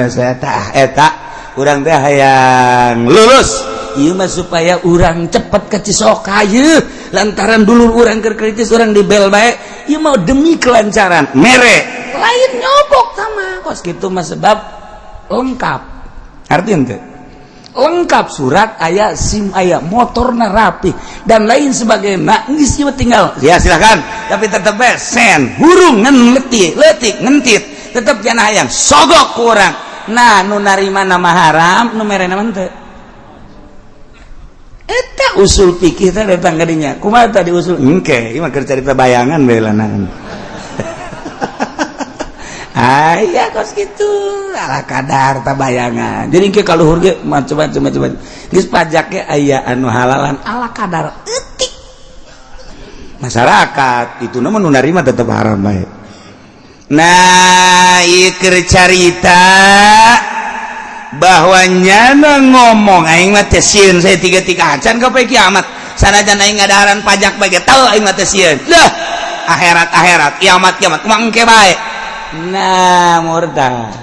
S1: Saya tah eta urang teh hayang lulus.
S2: Ieu mah supaya urang cepet ke Cisoka yeuh lantaran dulur urang keur kritis urang dibel bae. Ieu mah demi kelancaran
S1: mere
S2: lain nyogok. Kapok sama kos kitu mah, sebab lengkap. Artinya teh lengkap, surat aya, SIM aya, motorna rapi, dan lain sebagainya. Geus tinggal ya silakan, tapi tetep sen hurung ngan letik letik ngentit, tetep jangan hayang sogok ku urang. Nah, nu narima nama haram, nu mere nama teu. Eta usul fikih teh datang ka dinya. Kumaha tadi usul? Engke ieu mah keur carita bayangan bae lah. Aya kos gitu, ala kadar ta bayangan. Jadi engke kaluhur ge macam-macam macam. Geus pajaknya aya anu halalan ala kadar etik. Masyarakat itu nama nu narima tetep haram bae. Nah, ieu keur carita bahwa nyana ngomong aing mah teh sieun saya tiga tiga acan ka poe kiamat. Sanajan aing ngadaharan pajak bae ge teu, aing mah teh sieun. Lah, akhirat akhirat, kiamat kiamat, kumaha engke bae. Nah, murtad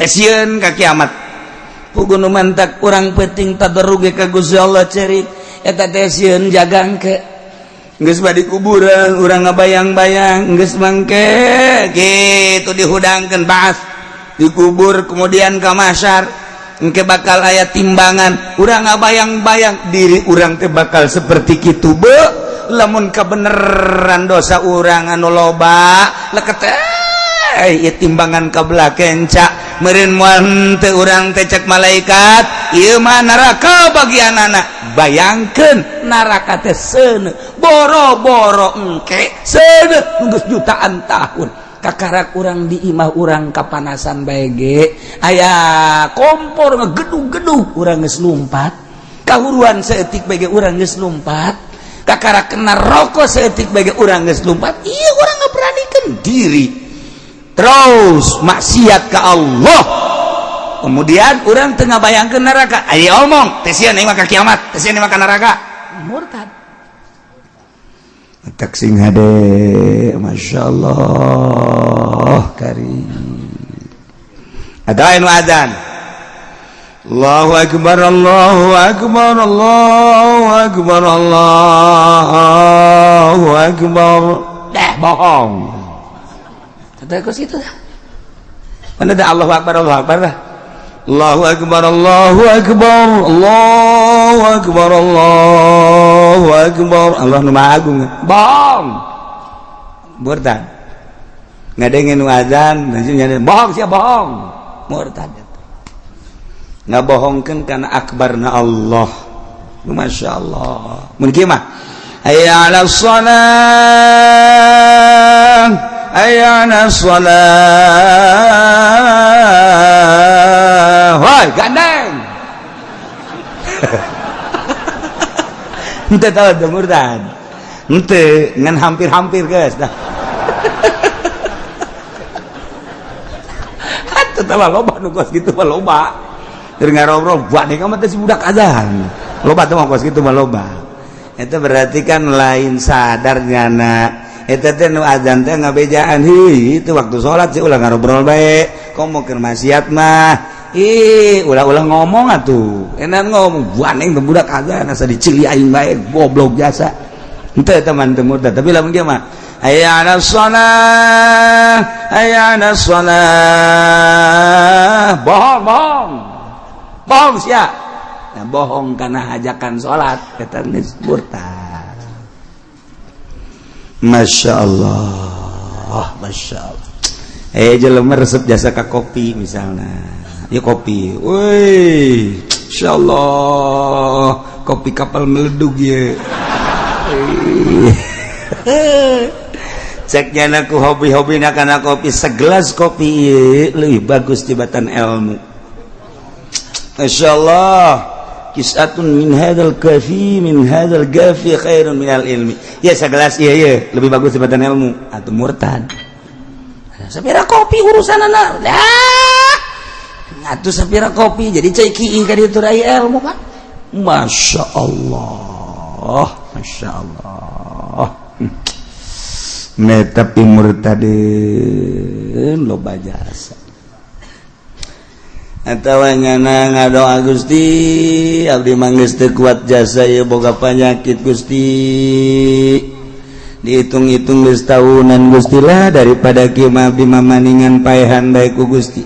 S2: teh sieun ka kiamat. Puguh nu mantak urang penting tadarruge ka Gusti Allah, cerik eta teh sieun jagang ke geus badi kuburan urang ngabayang-bayang geus mangke gitu dihudangkeun, baas dikubur, kemudian ka mahsyar, engke bakal aya timbangan. Urang ngabayang-bayang diri urang teh bakal seperti kitu be lamun kebenaran dosa urang anu loba leket eh timbangan kabelah kenca meureun moal teu urang teh. Cek malaikat, ieu mah neraka bagian anak. Bayangkeun neraka teh seuneu boro-boro engke, seuneu geus jutaan tahun. Kakarak urang di imah urang kapanasan bae ge, aya kompor ngegedug-gedug urang geus lumpat, kahuruan saeutik bae ge urang geus lumpat, kakara kena rokok saeutik bae ge urang geus lumpat. Iya, urang ngaberanikan diri terus maksiat ke Allah, kemudian urang tengah bayangkan neraka. Ayo omong teh sieun mah ka kiamat, teh sieun mah ka neraka, murtad. Tak sing hade, Masya Allah karim. Ada anu adzan, Allahu akbar, Allahu akbar, Allahu akbar, Allahu akbar. Dah bohong. Kata ke situ dah. Mana dah Allahu akbar, Allahu akbar dah. Allahu akbar, Allahu akbar, Allahu akbar, Allahu akbar. Allah nu Maha Agung. Bohong. Murtad. Ngadengin azan, bohong sia, bohong. Murtad. Ngabohongkeun kana akbarna Allah. Masya Allah. Mun kieu mah, hayya 'ala shalah, hayya 'ala shalah. Woi, gandeng. Henteu tahu teu murtad. Henteu, ngan hampir-hampir geus dah. Atuh tah loba nu kos kitu mah loba. Keur ngarobrol buat nih kamu teh si budak azan. Loba tuh mah kos kitu mah loba. Itu berarti kan lain sadar nyana. Eta teh nu azan teh ngabejaan, hi itu waktu sholat sih ulah ngarobrol bae. Komo keur maksiat mah. Ih, ulah-ulah ngomong atuh. Enak ngomong buaneng teh budak azan asa dicili aing bae, goblok jasa. Henteu eta mah teu murtad, tapi lamun kieu mah, hayya 'ala shalah, hayya 'ala shalah. Bohong, bohong. Bohong sia. Nah, bohong karena ajakan salat eta geus murtad. Masya Allah, Masya Allah. Eh, jelema resep jasa ka kopi misalnya. Ya kopi. Woi, Masya Allah, kopi kapal meledug ya. Ceknya aku hobi-hobi karena kopi, segelas kopi ieu lebih bagus tibatan ilmu. Masya Allah, kisatun min hadzal kafi min hadzal gafi khairun minal ilmi. Ya segelas iya iya lebih bagus tibatan ilmu atau murtad. Sapira kopi urusan anak. Dah. Atuh sapira kopi jadi cai kieu ka ditu aya ilmu kan. Masya Allah, Masya Allah. Tapi murtadin loba jasa atawa nyana ngadoa, Gusti, abdi mah geus teu kuat jasa ieu, boga panyakit, Gusti.
S1: Dihitung-hitung geus tahunan, Gusti lah. Daripada kieu mah abdi mah maningan paehan bae ku Gusti.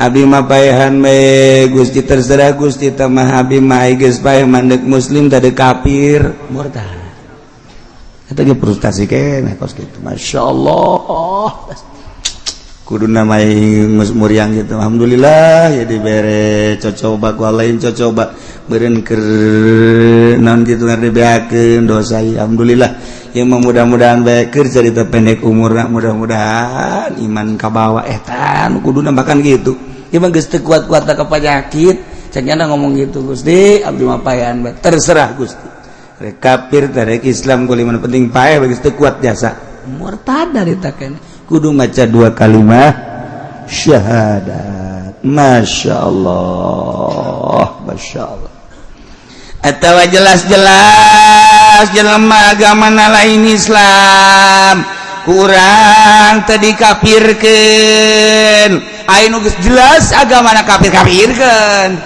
S1: Abdi mah paehan bae, Gusti, terserah Gusti tah mah. Abdi mah geus paeh, mandek muslim tadi kafir, murtad. Eta ge frustasi keneh kos kitu. Masya Allah, kudu namai geus muriang gitu. Alhamdulillah ya, dibere cocoba ku lain, cocoba meureun keur naon kitu, dibeakeun dosa. Alhamdulillah ya, mudah-mudahan bae keur cerita pendek umurna, mudah-mudahan iman kabawa. Eta nu kuduna, bahkan gitu ieu mah geus teu kuat-kuat ka penyakit. Cek ngomong gitu, "Gusti, abdi mah paehan bae, terserah Gusti, rek kafir rek Islam, kuliman penting paeh." Geus teu kuat jasa, murtad dari taken, kudu maca dua kalimat syahadat. Masya Allah, Masya Allah. Atau jelas-jelas jelema agama lain Islam, kurang tadi kafirkan. Ayo, jelas agama kafir, kafirkan,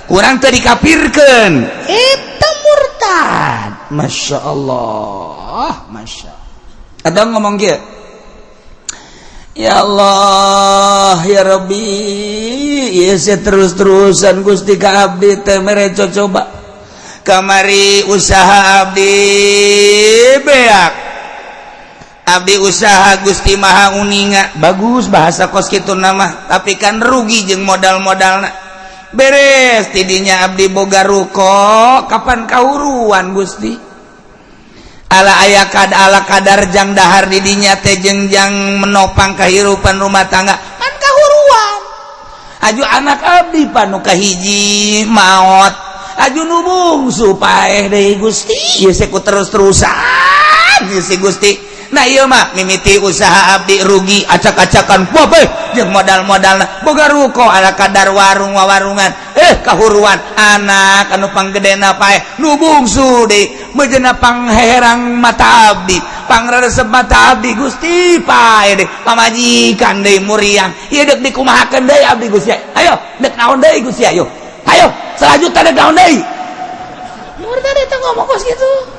S1: kurang tadi kafirkan, itu murtad. Masya Allah, Masya. Ada ngomong gitu, "Ya Allah, ya Rabbi, ya saya terus-terusan Gusti ka abdi teh mere coba. Kamari usaha abdi beak, abdi usaha, Gusti Maha uninga." Bagus bahasa kos kitu nama, tapi kan rugi jeung modal-modalna. Beres tidinya abdi boga ruko, kapan kahuruan, Gusti? Ala aya kad ala kadar jang dahar didinya teh jeung jang menopang kehidupan rumah tangga, kan kahuruan. Aju anak abdi panu kahiji maot, aju nu bungsu paeh deui, Gusti. Ieu ku terus-terusan ieu si Gusti. Nah, ieu mah mimiti usaha abdi rugi acak-acakan babe jeung modal-modalna. Boga ruko ala kadar warung wawarungan, kahuruan. Anak anu panggedena paeh, nu bungsu deui meujeuhna pangherang mata abdi, pangresep mata abdi, Gusti, paeh deui. Pamajikan deui muriang. Ieu deuk dikumahakeun deui abdi, Gusti? Ayo, deuk naon deui, Gusti? Ayo, ayo, selanjutnya deuk naon deui? Murtad eta ngomong kos kitu.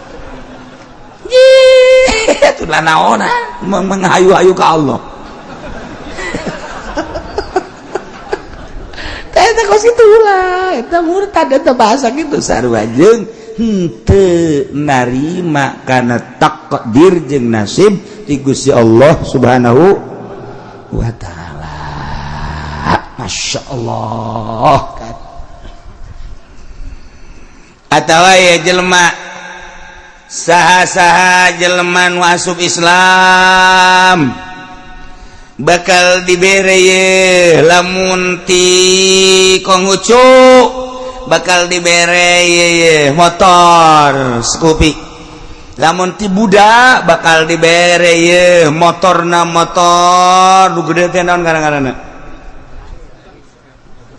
S1: Itulah naona menghayu-hayu ke Allah. Eta kos kitu lah, eta murtad eta bahasa gitu. Sarua jeung henteu narima kana takdir jeung nasib ti Gusti Allah Subhanahu wa Taala. Masya Allah kan. Atawa ya jelema, saha-saha jelema nu asup Islam bakal dibere ye, lamun ti Konghucu bakal dibere ye, ye motor Scoopy, lamun ti Buddha bakal dibere ye motorna, motor nu gede teh naon ngaran-ngaranna,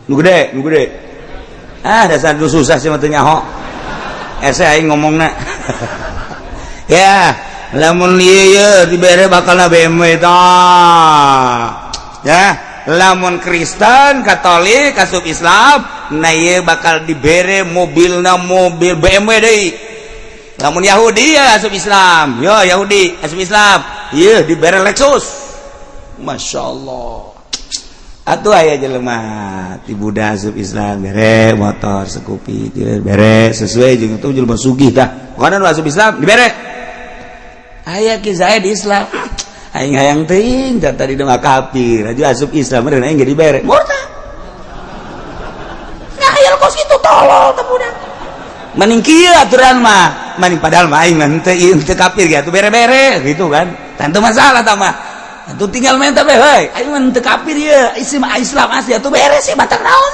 S1: nu gede, nu gede. Ah, dasar nu susah sih mah teu nyaho ese aing ngomongna. Ya, lamun ieu ye dibere bakalna BMW tah ya. Lamun Kristen Katolik asup Islam, nah ieu bakal dibere mobilna mobil BMW deui. Lamun Yahudi ya asup Islam, yo Yahudi asup Islam, ieu dibere Lexus. Masya Allah. Atuh aya jelema ti Buddha asup Islam, bere motor Scoopy, bere sesuai jeung itu jelema sugih tah. Pokona nu asup Islam dibere. Aya ki saya di Islam, aing hayang teuing tah, tadi mah kafir, aju asup Islam meureun aing ge dibere. Murtad. Ngahayal kos kitu, tolol teh budak. Mending kieu aturan mah, mending padahal mah aing mah henteu henteu kafir ge atuh bere-bere gitu kan, tentu masalah tah mah. Atuh tinggal minta be, heuy, aing mah henteu kafir ieu, isi mah Islam asli, atuh bere sih, batak naon.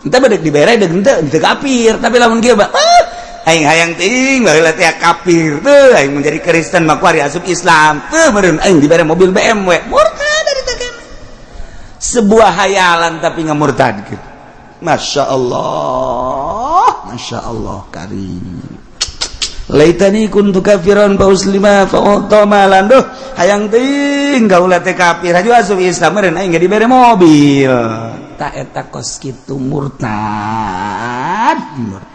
S1: Henteu bedek dibere deuk henteu henteu kafir, tapi lamun kieu mah, ah, aing hayang teuing baheula teh kafir teu, aing menjadi Kristen mah kuari asup Islam teu meureun aing dibere mobil BMW. Murtad dari teh. Sebuah hayalan tapi ngamurtadkeun. Masya Allah, Masya Allah karim. Laitani kuntu kafiran fa uslima fa malan. Duh, hayang teuing kaula teh kafir, aju asup Islam meureun aing ge dibere mobil. Tak eta kos kitu murtad, murtad.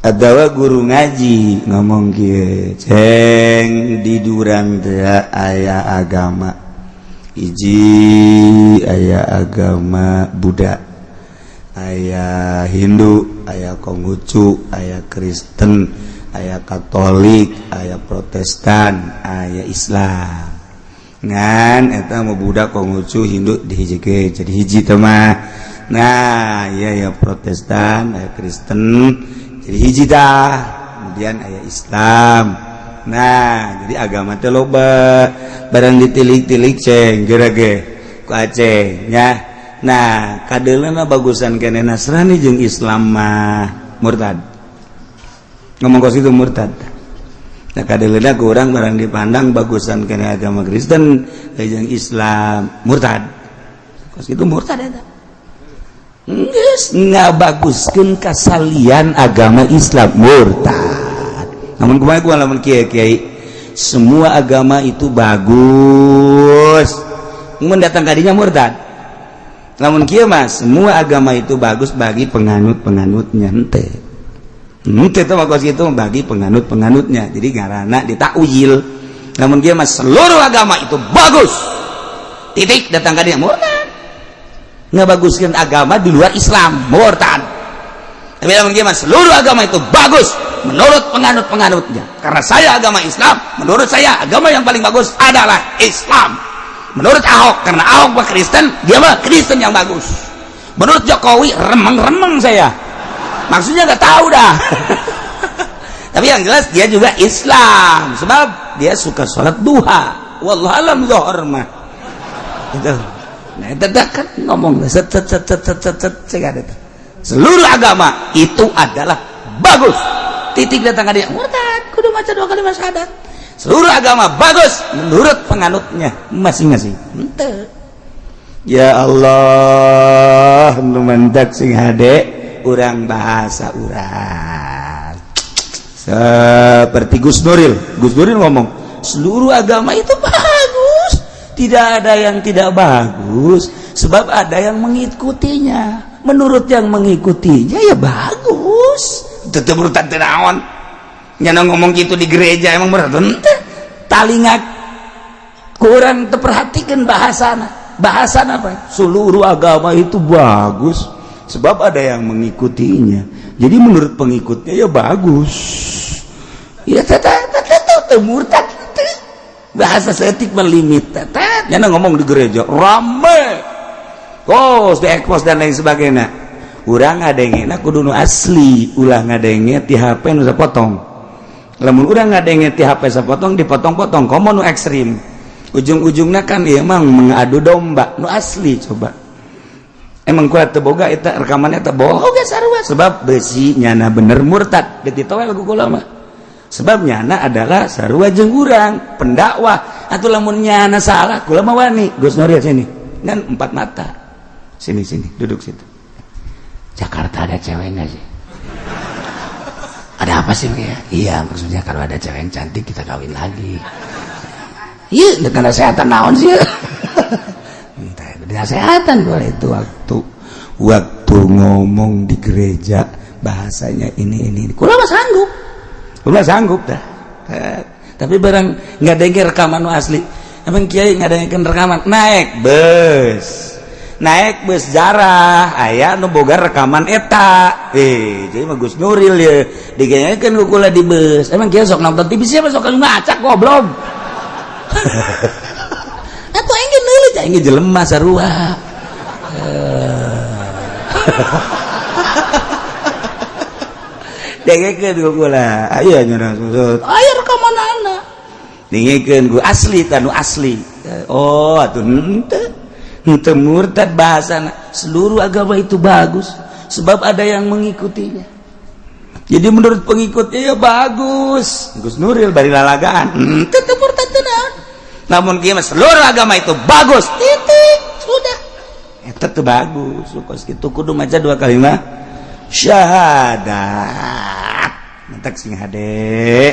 S1: Adawa guru ngaji ngomong kieu, "Ceng, di durang teh aya agama hiji, aya agama Buddha, aya Hindu, aya Konghucu, aya Kristen, aya Katolik, aya Protestan, aya Islam." Ngan eta mau Buddha, Konghucu, Hindu dihijikeun jadi hiji teh mah. Nah iya ya, Protestan, aya Kristen jadi hiji dah, kemudian aya Islam. Nah, jadi agama teh loba, barang ditilik-tilik, ceng, geura ge ku Aceh nya. Nah, kadeulana bagusan kene Nasrani jeung Islam mah murtad. Ngomong kos itu murtad. Nah, kadeulana ku urang barang dipandang bagusan kene agama Kristen jeung Islam, murtad. Kos itu murtad eta. Geus ngabaguskeun kasalian agama Islam, murtad. Namun kumaha ku lamun kiai kiai semua agama itu bagus, mun datang kadinya murtad. Lamun kieu mah semua agama itu bagus bagi penganut-penganutnya, henteu henteu teh bagus itu bagi penganut-penganutnya, jadi ngaranna ditakwil. Lamun kieu mah seluruh agama itu bagus titik, datang kadinya murtad. Ngabaguskan agama di luar Islam, murtad. Tapi lamun kieu mah seluruh agama itu bagus menurut penganut-penganutnya, karena saya agama Islam, menurut saya agama yang paling bagus adalah Islam. Menurut Ahok, karena Ahok mah Kristen, dia mah Kristen yang bagus. Menurut Jokowi, remeng-remeng saya maksudnya nggak tahu dah, tapi yang jelas dia juga Islam sebab dia suka sholat duha, wallahu alam zohor mah itu. Nah, itu kan ngomong set set set set set set set, set. Seluruh agama itu adalah bagus titik, datang dia murtad, kudu maca dua kali syahadat. Seluruh agama bagus menurut penganutnya masing-masing, henteu. Ya Allah, nu mantak sing hade urang bahasa urang seperti Gus Nuril. Gus Nuril ngomong seluruh agama itu bagus, tidak ada yang tidak bagus sebab ada yang mengikutinya, menurut yang mengikutinya ya bagus. Tetep murtad teu naon nyana ngomong gitu di gereja, emang berat henteu. Talinga kurang terperhatikan bahasana. Bahasa apa? Seluruh agama itu bagus sebab ada yang mengikutinya, jadi menurut pengikutnya ya bagus. Ya tetep tetep murtad. Bahasa setik melimit tetep nyana ngomong di gereja rame kos di ekpos dan lain sebagainya. Urang ngadenge kudu nu asli, ulah ngadenge ti HP nu sapotong. Lamun urang ngadenge ti HP sapotong, dipotong-potong, komo nu ekstrim, ujung-ujungnya kan ieu emang mengadu domba. Nu asli coba, emang kuat teu boga eta rekamannya? Teu boga sarua, sebab besi nyana bener murtad dititowel ku kula mah, sebab nyana adalah sarua jeung urang pendakwah. Atau lamun nyana salah, kula mah wani. Gus Nuril sini kan empat mata, sini sini duduk situ. Jakarta ada cewek nggak sih? Ada apa sih ya? Iya, maksudnya kalau ada cewek yang cantik kita kawin lagi. Iya, dengan kesehatan naon sih? Kesehatan boleh itu. Waktu waktu ngomong di gereja bahasanya ini, kula mah sanggup, kula sanggup dah. Tapi barang nggak denger rekaman asli, emang kiai nggak dengerin rekaman? Naik bus, naik bus jarah aya nu boga rekaman eta, jadi mah Gus Nuril ya digenyekeun ku kula di bus. Emang kiai sok nonton TV? Siapa sok ngacak, goblok? Atuh aing ge neuleut, aing ge jelema sarua. Dengekeun ku kula, ayo nyerang, ayo rekaman anak, dengekeun ku asli tanu asli. Oh, atuh henteu henteu murtad. Bahasana seluruh agama itu bagus sebab ada yang mengikutinya, jadi menurut pengikutnya ya bagus. Gus Nuril bari lalagaan, henteu, teu murtad teu naon. Namun kieu mah seluruh agama itu bagus titik, sudah, eta teu bagus. Kos kitu kudu maca dua kalimat syahadat. Mantak sing hade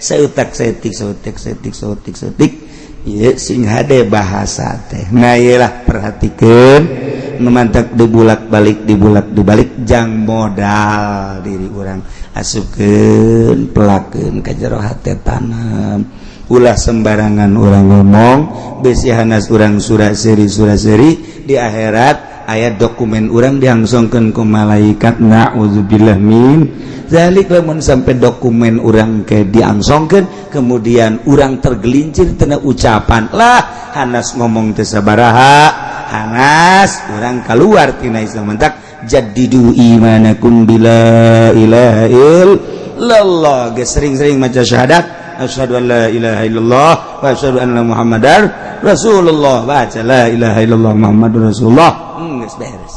S1: seutak setik seutik setik seutik setik. Ieu sing hade bahasa teh. Nah, ieu lah, perhatikeun nu mantak dibulak balik, dibulak dibalik jang modal diri urang. Asupkeun, pelakeun ka jero hate, tanam, ulah sembarangan urang ngomong. Besi hanas urang surat seri, surat seri di akhirat aya dokumen urang diangsongkeun ku malaikat. Naudzubillah min zalik. Lamun sampai dokumen urang ke diangsongkeun, kemudian urang tergelincir tina ucapan lah, hanas ngomong teu sabaraha, hanas urang keluar tina Islam. Mentak jaddidu imanakum bila ilaha illallah. Geus sering-sering maca syahadat, asyhadu an la ilaha illallah wa asyhadu anna muhammadar rasulullah. Baca la ilaha illallah muhammadur rasulullah, geus beres.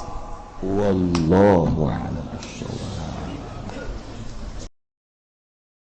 S1: Wallahu a'lam.